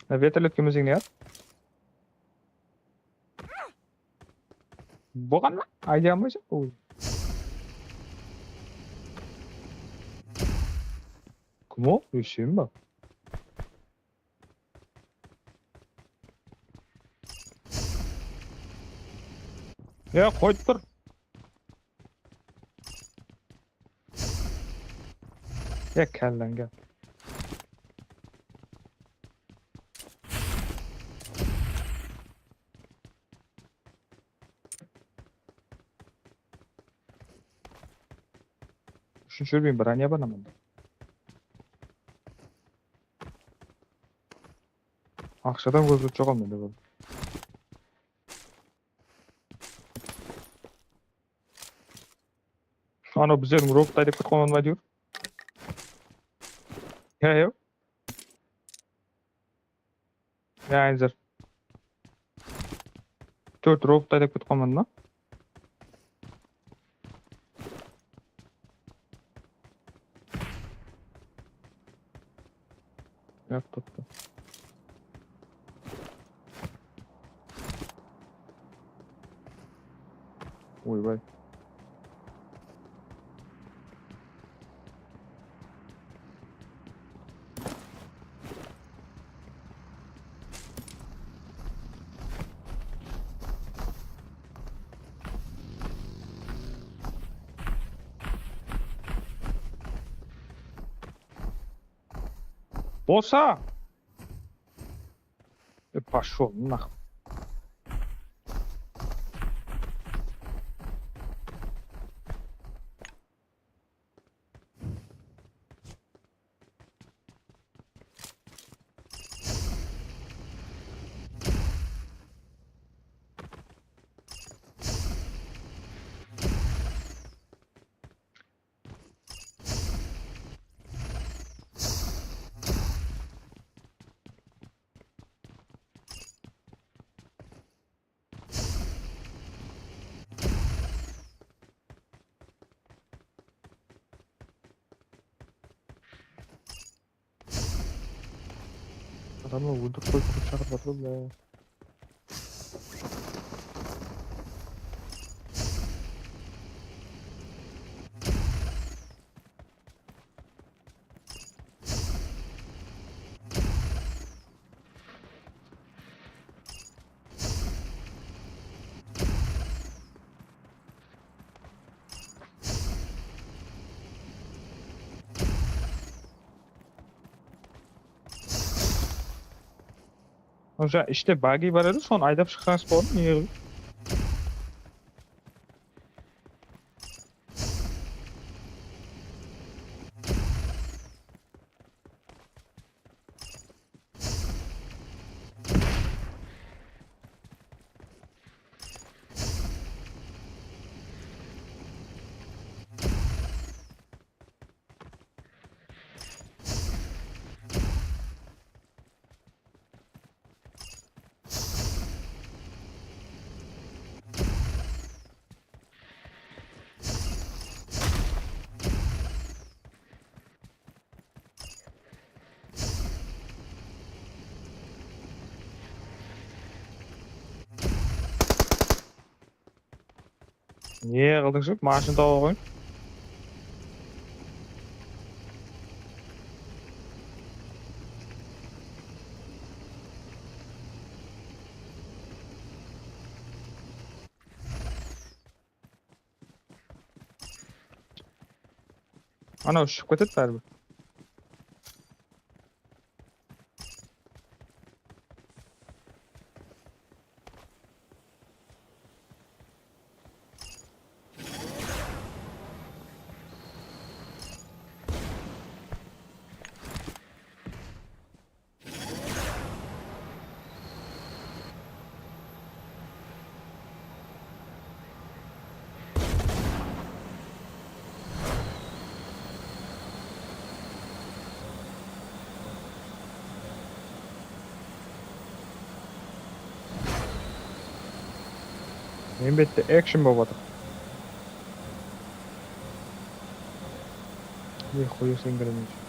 Mına vertolyot kelmeseń ne yap? Bolǵan ma? Ayday almaysań. Oy. Kim o? Ósheyim ba? Ya, qoyıp tur. Ya, kálleńe. Úshinshi úrgen branya bar mında. Aqshadan kózim joq mende bul. Anaw bizlerdiń robot aydap ketip qalmadı ma, áytewir? Ya, ya. Ya, Aynzar. Tórt robot aydap ketip qalmadı ma? Yaq, toqta. Oybay. Bolsa! E, пошёл, naq. Adamlar óldirip qoyıp turıp shaqırıp atır ǵoy. Уже ishte bagi bar edi, sonı aydap shıqqańız boldı, nege qılıp? Ne qıldıń jigit, mashina tawıp qoyıń. Anaw shıǵıp ketedi báribir. Men bette action bolıp atır. Nihoya sen kiremeysiz.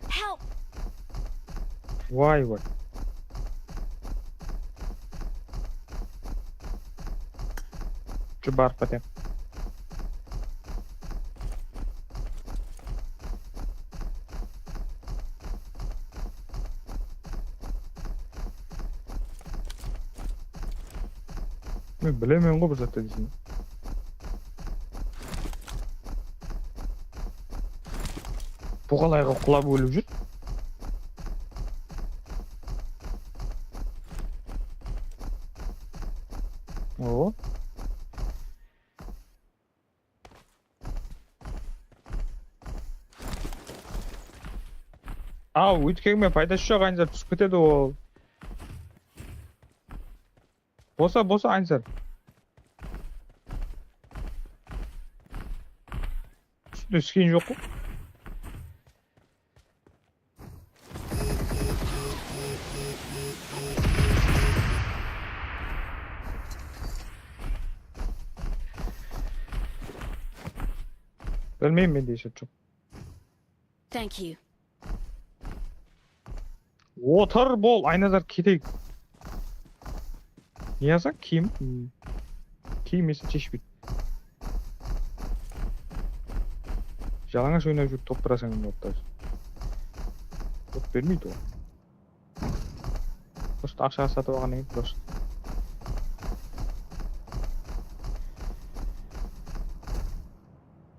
Help! Vay, vay. Şu barıp keteyin. Men bilemen ǵoy bir zat deysin. Buǵalayǵa qulap ólip júr. O. Aw, óytkenińmen paydası joq, Aynzar, túsip ketedi ol. Bosa, bosa, Aynzar. Ústinde skin joq ǵoy. Bilmeymen, mende esap joq. Thank you. Otır, bol, Aynazar, keteyik. Ne alsań? Kiyim? Hmm. Kiyim ese sheshpeydi. Jalańash oynap júrip top turasań endi otlar. Ot bermeydi ol. Просто aqshaǵa satıp alǵannan keyin просто.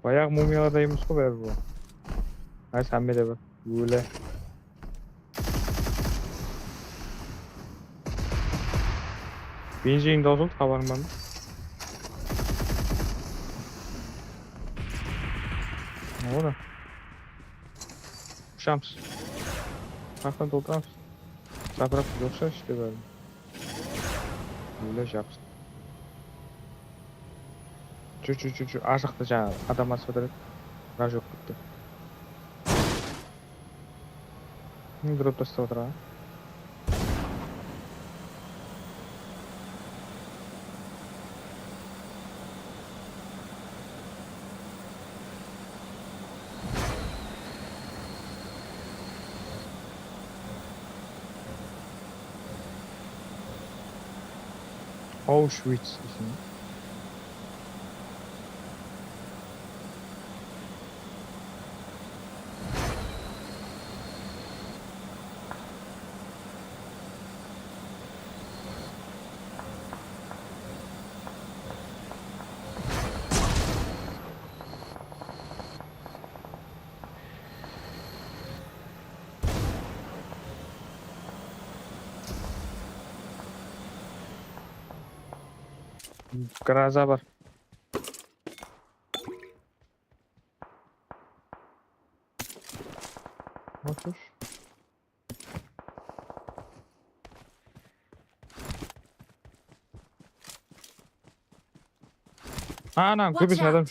Bayaǵı mumiyalarday emes ǵoy báribir ol. Ay, hámme de bir. Óle. Benzin tawsıldı, xabarıń bar ma? Oda. Ushamız. Qaqtan toltıramız. Zapravka joq shıǵar ishte bári. Óle, jabıs. Júr, júr, júr, júr. Ar jaqta jańa adam asıp atır edi. Rajok bitti. Dropta uslap atır aǵa. Auschwitz deyseń. Graza bar. Otur. Ana, köpesi adam.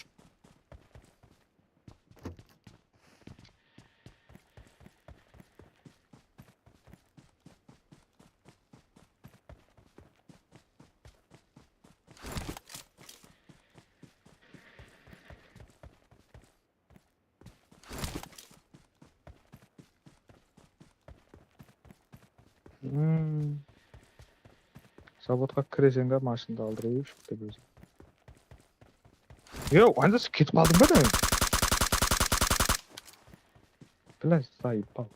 Hmm. Zavodqa kireseń-á, mashindı aldırıp júrip dep ózi. Yow, anda sen ketip qaldıń ba, dayım? Блядь, заебал.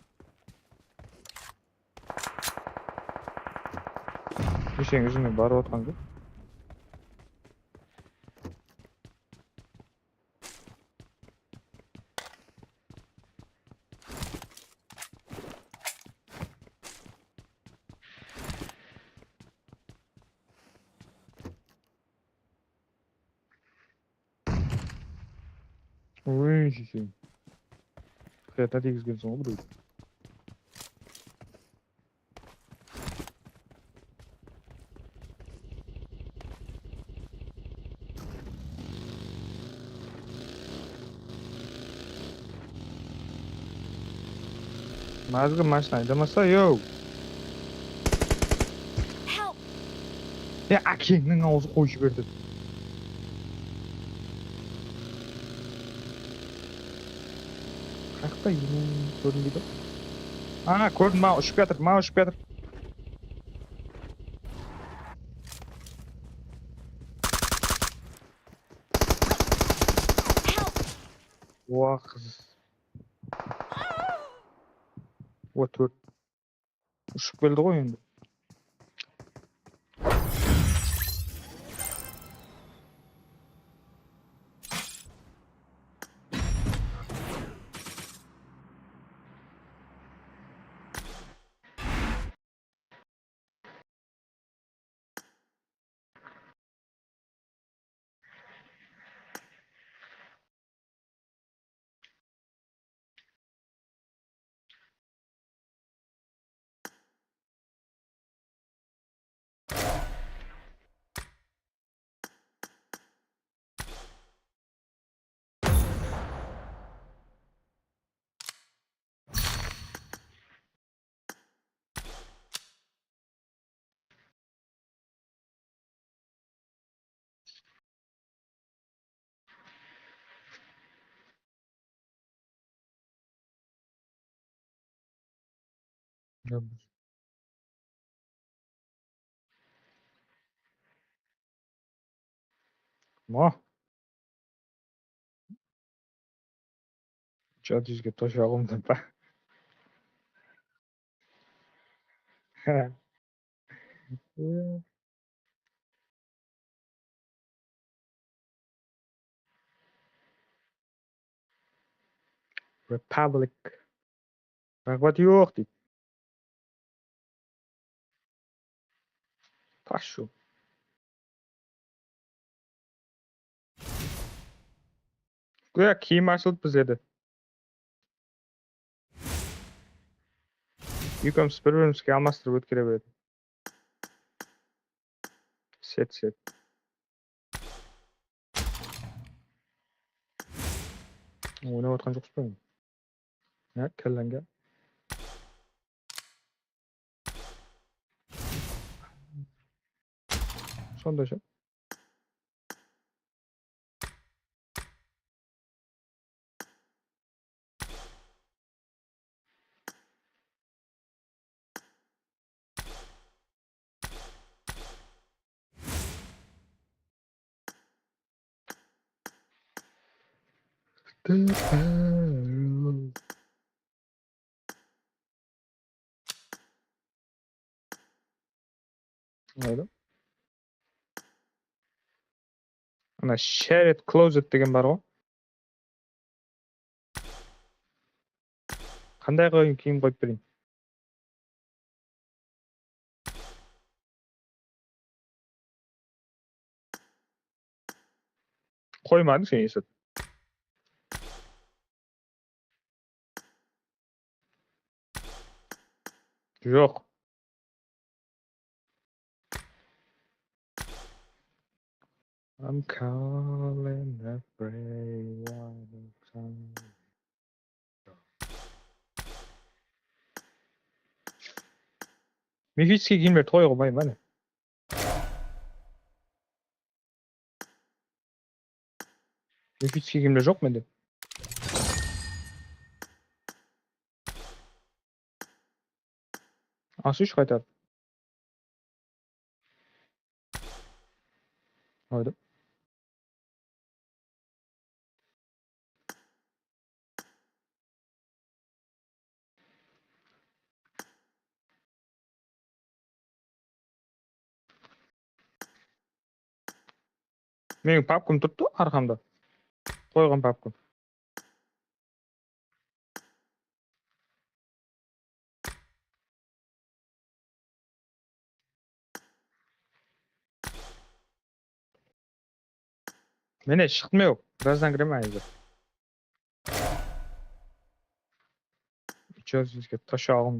Sen izimnen barıp atqan joq. Oy, shisem. Qıyatına tiygizgensiń ǵoy, birewdi. Mazǵı mashina aydamasa, yow. Help! Ya, ákeńniń awzı qoyıp jiberdi. Qayaqta, endi kórinbeydi. Ana, kórdim, maǵan ushıp kiyatır, maǵan ushıp kiyatır. Help! Oa, qız. Oa, tórt. Ushıp keldi ǵoy endi. Mo. Jadizge toshagımdı ba? Republic. Raǵbat yoq deydi. Pashu. Góya kiyim ashılıp bizlerde. Ekewimiz bir-birimizge almastırıp ótkere beredi. Set, set. Oynap atqan joqpız ba? Ya, kelleńge. Sonday sha. Ana shared closet degen bar ǵo. Qanday qoyayın, keyin qoyıp bereyin. Qoymadıń sen, Esat. Joq. I'm calling everyone. Mifический kiyimler toy ǵo, bay, mine. Mifический kiyimler joq mende. Asısh qaytarıp. Haydi. Meniń papkam turıptı arqamda. Qoyǵan papkam. Mine, shıqtım-aw. Birazdan kiremen házir. Jazizge tashaǵım.